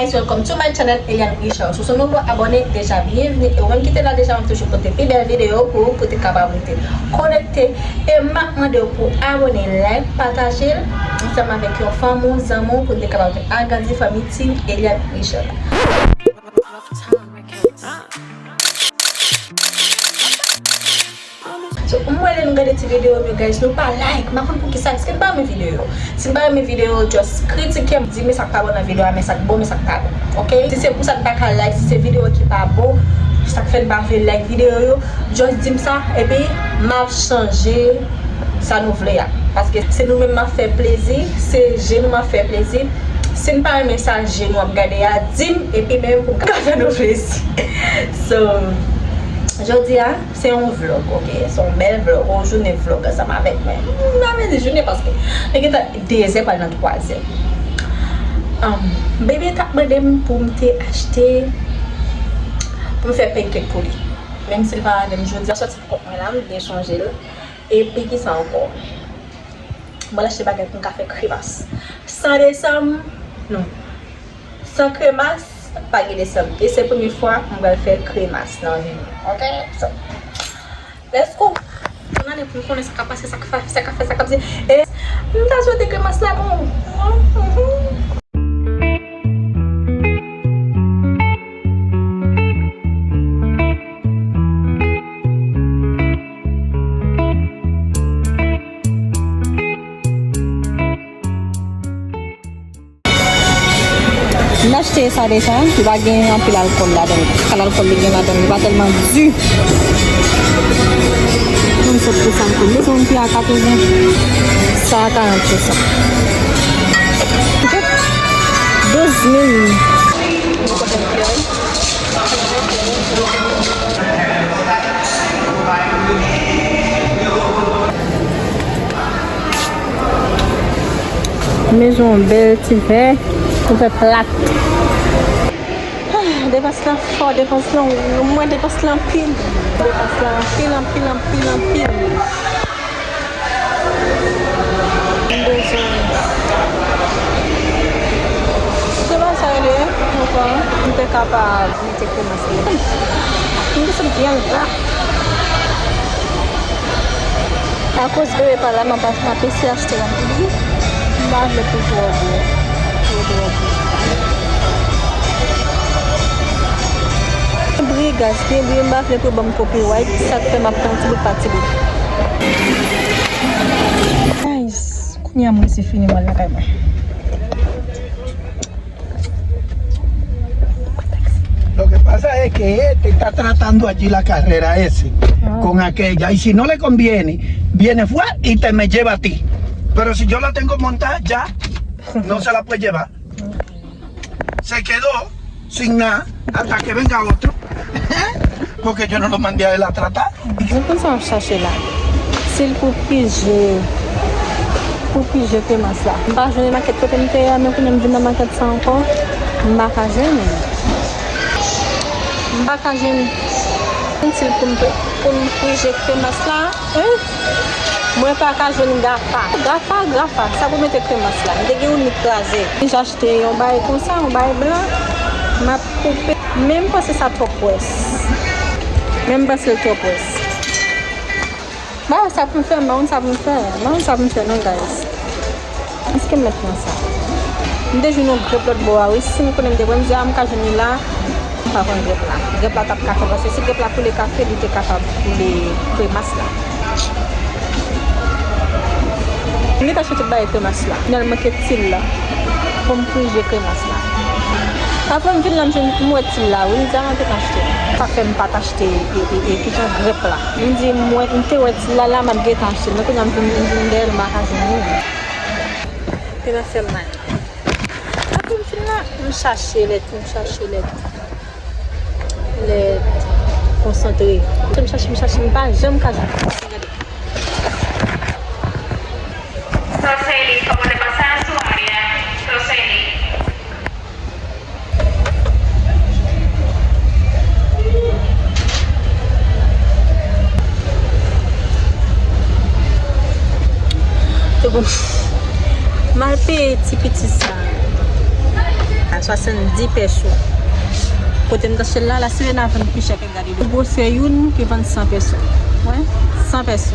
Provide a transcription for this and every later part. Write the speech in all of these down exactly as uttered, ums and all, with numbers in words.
Guys, welcome to my channel, Eliane Richard. Si w se yon nouvo abòne, deja byenvni. E ou menm ki te la deja, m ap toujou pote pi bèl videyo pou ou, pou te kapab rete konekte. E m ap mande w pou abòne, like, pataje l ansanm avèk yon fanmi w, zanmi w, pou n te kapab agrandi fanmi Team Eliane Richard la. So, m wè lè nou gade ti videyo m yo, guys, nou pa like. M pa konn poukisa, èske n pa renmen videyo yo? Si n pa renmen videyo yo, just kritike m, di men sa k pa bon nan videyo a, men sa k bon, men sa k pa bon. Oke? Si se pou sa n pa ka like, si se videyo ki pa bon, sa k fè n pa vle like videyo yo, just di m sa, epi m ap chanje sa nou vle a. Paske se nou menm m ap fè plezi, se je nou m ap fè plezi. Si n pa renmen sa je nou ap gade a, di m, epi menm pou m ka fè nou plezi. So, jodi a, se yon vlog, oke? Se yon bèl vlog, yon jounen vlog ansanm avèk mwen. M pa vle di jounen paske li gentan de zè pral nan twa zè. Um, bebe t ap mande m pou m te achte, pou m fè pancake pou li. Menm si l pa avè m jodi a, sòti kòk mwen la, m byen chonje l. Epi ki sa ankò? Mwen achte bagay pou m ka fè kremas. San desanm, non. San kremas, pa gen desanm. E se premye fwa mwen pral fè kremas nan vi mwen. Oke? So, let's go! Ann ale pou m konnen sa k ap pase, sa k ap fè, sa k ap fè, sa k ap di. E m ta swete kremas la bon. Mhm. M achte sa deja, li pa gen anpil alkòl ladan l. Kal alkòl li gen ladan l, li pa tèlman di. Mwen sot pou sa m konn. Li se yon pi a katreven, sa a karant pou san. Douz mil. Men jan yon bèl ti vè pou fè plat. Ah, depans lan fò, depans lan, mwen depans lan anpil. Depans lan anpil, anpil, anpil, anpil. M bezwen. Se pa sa rele ankò, m te kapab mete kremas li. M te santi l gra. Akoz bebe pa la, m ap, m ap eseye achte yon bri. M pa vle pou twò gwo. Pou twò gwo. Bri gas, byen bri, m pa vle pou ban m copyright, sa k fè m ap pran ti bout pa ti bout. Guys, kounye a m resi fini mwen lakay mwen. Lo que pasa es que este está tratando allí la carrera ese con aquella, y si no le conviene, viene fuera y te me lleva a ti. Pero si yo la tengo montada ya, no se la puede llevar. Se quedó sin nada hasta que venga otro. Porque yo no lo mandé a él a tratar. Mwen konn sa m ap chache la. Si l pou pije, pou pije kremas la. M pa jwenn makèt kote m te ye a, men kounye a m vin nan makèt sa ankò. M pa ka jwenn. M pa ka jwenn. Si l pou m, pou m pije kremas la. Hein? Mwen pa ka jwenn gafa. Gafa, gafa. Sa pou mete kremas la. M te gen youn li kraze. Li achte yon bagay konsa, yon bagay blan. M ap koupe. Men m panse sa twò pwès. Men m panse l twò pwès. Bagay sa pou m fè, m pa konn sa pou m fè. M pa konn sa pou m fè non, guys. Èske m mèt pran sa? M te jwenn yon grèp lòt bò a, wi. Si m konnen m te pran, m di, a, m ka jwenn li la, m pa pran grèp la. Grèp la t ap ka fè, paske si grèp la koule kafe, li te kapab koule kremas la. M gentan achte tout bagay kremas la. Finalman, ke til la. Pou m pije kremas la. Apre m vin la, m jwenn, m wè til la, wi, m di, a, m te ka achte. Sa fè m pa t achte, e, e, e, kijan grèp la. M di, m wè, m te wè til la, la, m ap gentan achte. Men kounye a m vin, m vin dèyè l, m pa ka jwenn li. Li nan fè m mal. Apre m fin la, m chache lèt, m chache lèt. Lèt konsantre. M chache, m chache, m pa janm ka jwenn. Gade. Toseli, kòmande pase a sou area. Toseli. Te bon. M al peye ti piti sa. A, se Pase n di pèso. Kote m t achte l la, La Sirena vann pi chè ke gade. Gwosè youn ki vann san pèso. Wi, san pèso.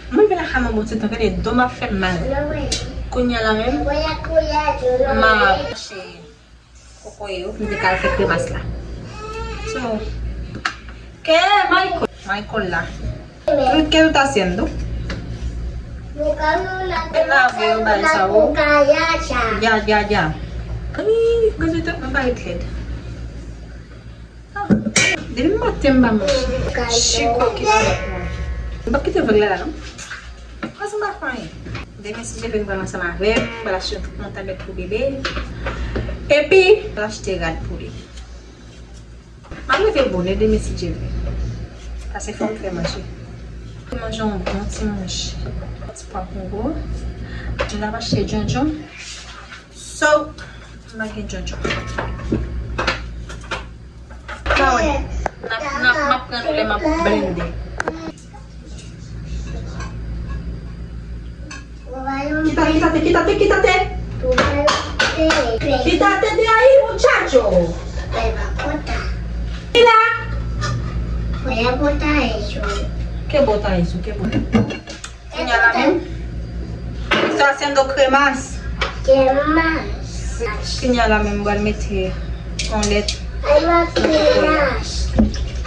Mwen vin la ka nan bon ti tan, gade do m ap fè m mal. Kounye a la menm, m ap mache kokoye yo pou m te ka al fè kremas la. So, ke Michael, Michael la. Ke, ke tú estás haciendo? E lave yo bay sa yo. Ya, ya, ya. Ay, gazete mwen pa ret lèd. Depi maten m pa manje. Chiko ki pa manje. M p ap kite vlog la la non. Paske m pa fè anyen. Demen si Dye vle m pral ansanm avè m, m pral achte yon tout montan bèt pou bebe. Epi, m pral achte rad pou li. M ap leve bonè demen si Dye vle. Paske fò m fè manje. Manje yon bon ti manje. Yon ti pwa kongo. M ap achte djondjon. So, m pa gen djondjon. Sa wè, n ap, n ap, m ap pran nou lè m ap blende. Quítate, quítate, quítate, quítate. Quítate de ahí, muchacho. Mira. Voy a botar eso. ¿Qué bota eso? ¿Qué bota? Kounye a la menm, estoy haciendo cremas. Cremas. Kounye a la menm, m pral mete yon lèt. Ay, ma cremas.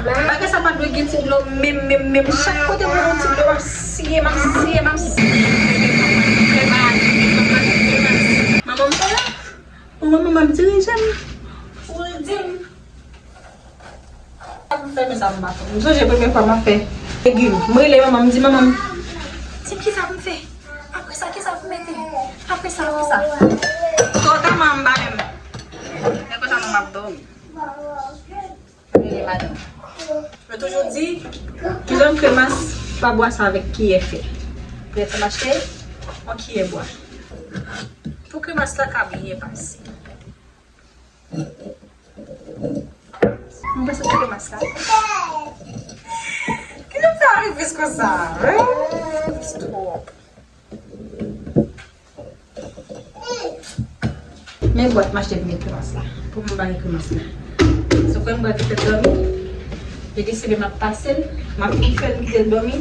Bagay sa pa dwe gen ti dlo menm, menm, menm. Chak kote m wè yon ti dlo, m ap siye, m ap siye, m ap siye. Manman m pa la. Manman, manman ap dirije m. Pou l di m. Sa pou m fè, men sa m pa fè. M sonje premye fwa m ap fè legim. M rele manman m, m di, "Manman, di m kisa pou m fè. Apre sa, kisa pou m mete? Apre sa, apre sa." Twò ta, manman m pa menm. Lè konsa, manman m ap dòmi. M rele madanm. Yo toujou di, ki jan kremas pa bwase avèk kiyè fè. Lè sa m achte yon kiyè bwa. Pou kremas la ka byen pase. Mwen panse se kremas la. Ki jan fè a rivis konsa? Rivis twòp. Men bwat m achte pou met kremas la. Pou m bare kremas la. Se kwè m bwat ki fè dòmi. Yo deside m ap pase l. M ap fin fè l kite l dòmi.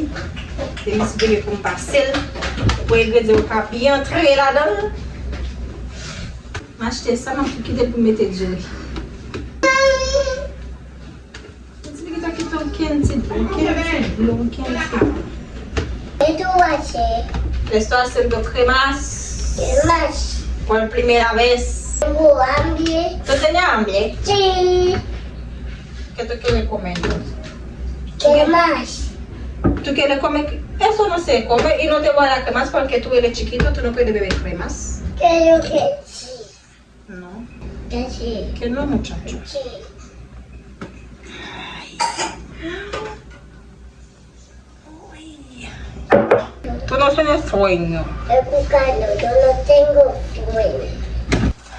Se misye ki pou m pase l. Pou engredyan yo ka byen antre ladan l. M achte sa, m ap kite l pou mete diri. Ti pitit la kite okenn ti dlo, okenn ti dlo, okenn ti dlo. E tou wache. Esto haciendo cremas. Cremas. Por primera vez. Tengo hambre. ¿Tú tienes hambre? Sí. ¿Qué tú quieres comer entonces? Cremas. ¿Tú quieres comer? Eso no se come y no te voy a dar cremas porque tú eres chiquito, tú no puedes beber cremas. Claro que sí. No. Que sí. Que no, muchacho. Sí. Ay. Uy. Tú no tienes sueño. El cucano, yo no tengo sueño.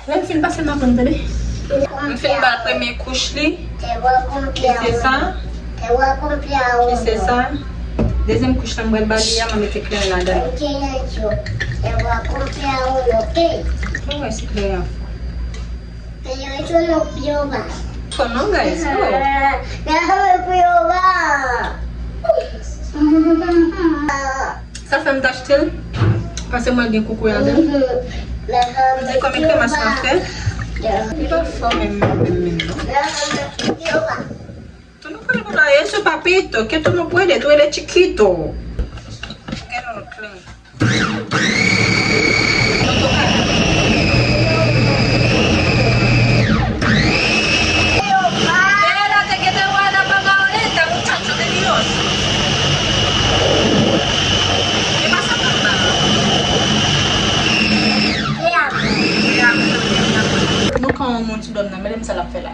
Lè m fin pase l, m ap pran, tande. M fin ba l premye kouch li. Ki se sa? Ki se sa? Dezyèm kouch la, m pral ba li a, m a mete kleren ladan l. Mwen wè se kleren an. Fò non, guys, oh. Sa fè m t achte l, paske mwen gen koukouy ladan l. M di kòm e kremas mwen fè, li pa fò menm, menm, menm, menm, non. Tú no puedes botar eso, papito, que tú no puedes, tú eres chiquito. Qué no lo creo. Espérate que te voy a dar paga ahorita, muchacho de Dios. ¿Qué pasa, papá? Nou ka yon moun sou dòm nan, men sa l ap fè la.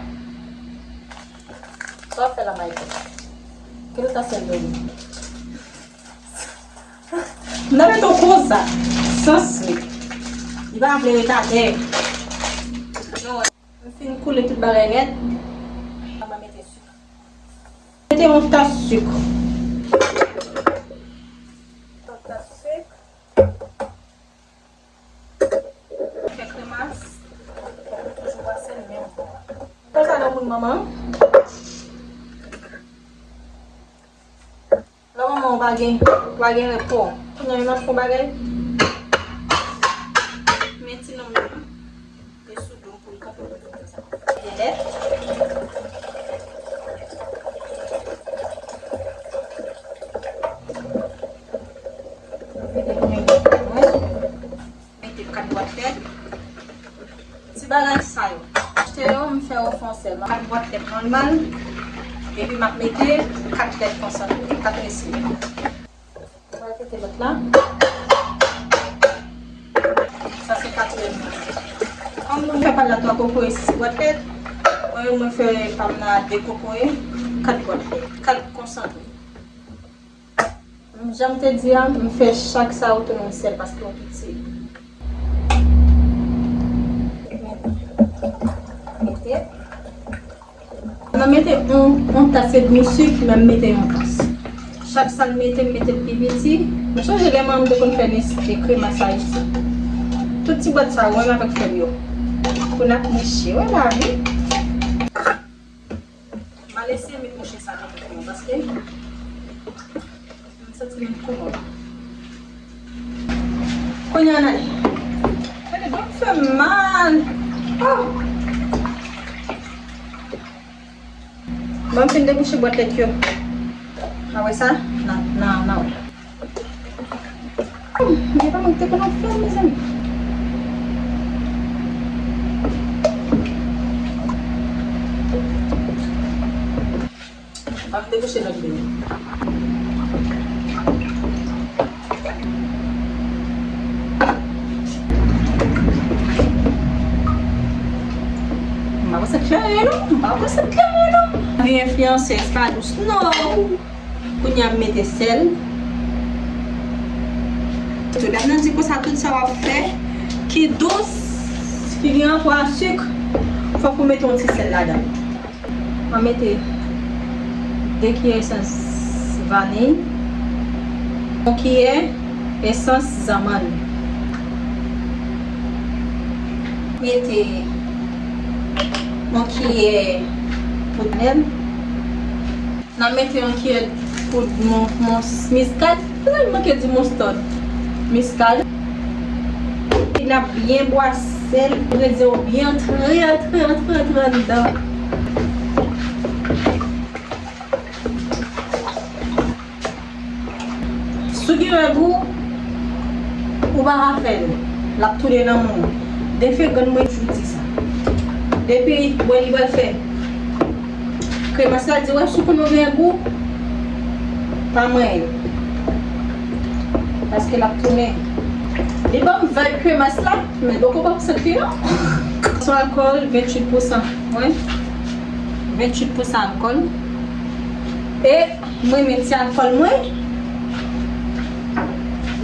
Sa w ap fè la, Michael? Kilo ta sèl dòmi? M nan met yon konsa. Sans li. Li pa vle ret atè. M fin koule tout bagay nèt. M a mete sik. Mete yon tas sik. Yon tas sik. Manman. Lè manman ou pa gen, ou pa gen repo. Kounye a, m ap fè yon bagay. Men ti nonm nan, li sou do m pou l kanpe pou l fè sa. Gen lèt. Mete kounye a mwen. Mete kat bwat lèt. Ti bagay sa yo. Achte yo, m fè yo fon sèl. Kat bwat lèt nòmal. Epi m ap mete kat lèt konsantre, kat resi. Mwen mete lòt la. Sa se katriyèm nan. Kòm nou fè pa la twa kokoye, sis bwat lèt, mwen, mwen fè pa m la de kokoye, kat bwat lèt, kat konsantre. Jan m te di a, m fè chak sa yo tounen yon sèl paske yo piti. Mete. Nan mete yon, yon tas edmi sik, men m mete yon tas. Chak sa l mete, m mete l pi piti. M sonje lè manman m te konn fè nesle kremas Ayiti. Tout ti bwat sa yo, mwen avèk frè m yo. Pou n ap niche, wè lavi. M al eseye met mouche sa nan bouch mwen, paske m santi menm kouman. Kounye a, n ale. Gade, do m fè m mal. Oh! Bon, m fin debouche bwat lèt yo. N a wè sa? N a, n a, n a wè. Mwen pa manke te konn ap fè l, mezanmi. Ban m debouche lòt li. M pa panse klere non, m pa panse klere non. Vi enfliyansèz pa dous non. Kounye a m mete sèl. Medam nan di konsa tout sa w ap fè ki dous, ki gen anpil sik, fòk ou mete yon ti sèl ladan l. Mwen mete de kiyè esans vaniy, yon kiyè esans zanmann. Mete yon kiyè poud kanèl. N a mete yon kiyè poud mon, mon, miskad. Poutèt m manke di moustad. Miskad. Epi n ap byen bwase l, engredyan yo byen antre, antre, antre, antre anndan. Si w gen règ ou, ou pa ka fè l. L ap tounen nan men w. Defen grann mwen toujou di sa. Depi wè li pral fè kremas la, di wè si w konn ou gen règ ou, pa manyen l. Paske l ap tounen. Li ban m vibe kremas la, men bòkò pa pou santi non. Sou alkòl, venntuit pousan. Wi. Venntuit pousan alkòl. E Mwen met ti alkòl mwen.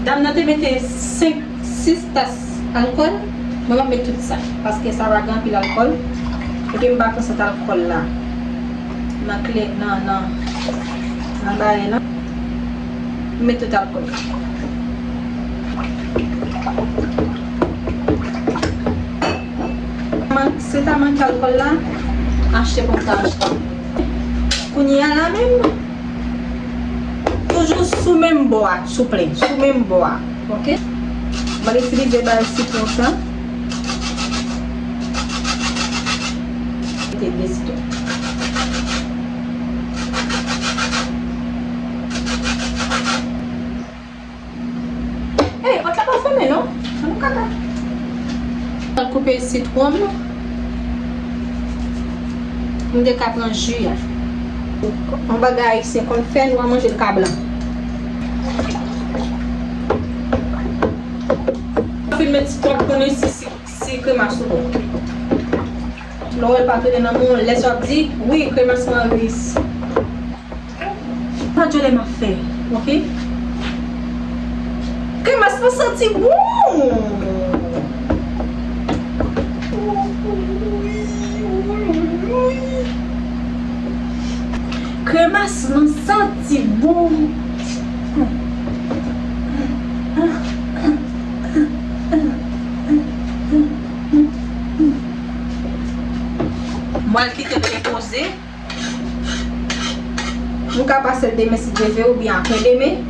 Dam nan te mete senk, sis tas alkòl. Mwen m ap met tout sa. Paske sa va gen anpil alkòl. Epi m pa pran sant alkòl la. Nan kle, nan, nan, nan bagay lan. M met tout alkòl. Man-, si w ta manke alkòl la, achte pou w ta achte. Kounye a la menm, toujou sou menm bò a, sou plen, sou menm bò a, oke? Mwen itilize bay sitwon sa. Mete de sitwon. Ey, pòt la pa fèmen non. An nou kaka. Mwen koupe sitwon m. M te ka pran ji a. Yon bagay ayisyen konn fè, nou a manje l ka blan. Fin met sitwon pou nou si, si, si kremas ou bon. Lè w wè l pa tounen nan men w, lè sa w ap di, wi, kremas lan ris. Pa djòlè m ap fè, oke? Kremas lan santi bon! Kremas lan santi bon! Mwen al kite l. Nou ka pase l demen si Dye vle oubyen apre demen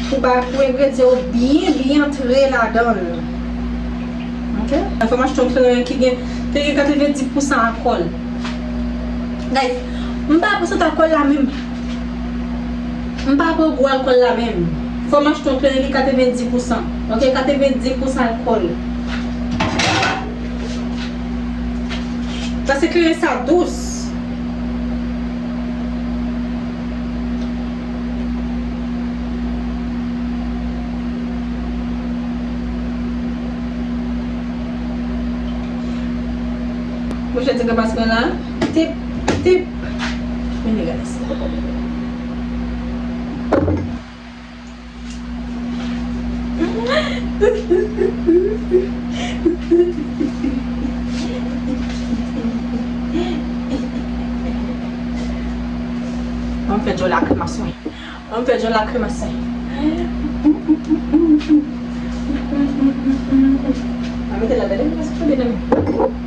pou ba, pou engredyan yo byen, byen antre ladan l. Ok? Fò m achte yon kleren ki gen, ki gen katrevendis pousan alkòl. Guys, m pa pran sant alkòl la menm. M pa pran gwo alkòl la menm. Fò m achte yon kleren ki katrevendis pousan. Ok, katrevendis pousan alkòl. Paske kleren sa dous. Mwen chante nan pas mwen la. Tip, tip. Men gade sa. Ann fè djòl lakrimas mwen. Ann fè djòl lakrimas mwen. Ann mete ladan li, paske fè byen nan men.